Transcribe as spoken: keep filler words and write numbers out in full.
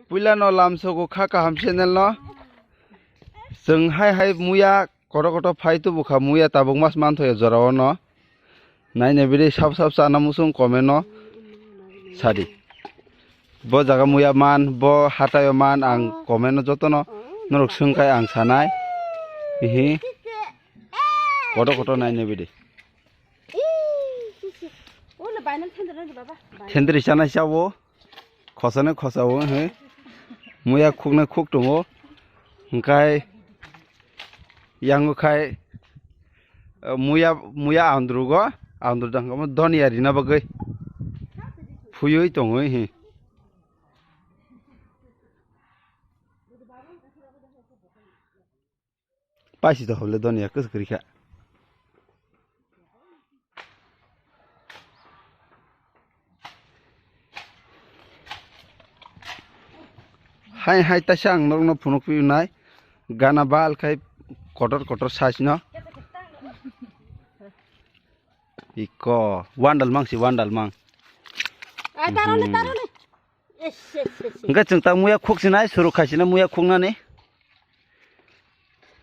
Puila no lamsogo kha kaham channel no. Chwng hai hai muya koto koto phai tubu kha muya tabuk mas manthoya jora o no. Naina bidi sab sab chana musung comment no sadi. Bo jaga muya man, bo hatayo man ang comment no jotono norok swngkai ang sanai. Hihi. Koto koto naina bidi. Thendri chana chao. Khosano khosao he. Muya khukna khuk tongo. Hingkai yango khai, eh, muya, muya andrugo, andru dangkamo donia rina bagwi. Phuyui tongoi he. Paisi to hable donia kwswk kwrwi kha. Hai hai taisa ang norokno phunuk phinai gana bal khai kotor kotor size no. Iko wandal mang si wandal mang. Ai, taroni, Mhm. taroni. Ish, ish, ish, ish. Hingke chwng ta muya khuk sinai, suru khai sinai muya khuknani.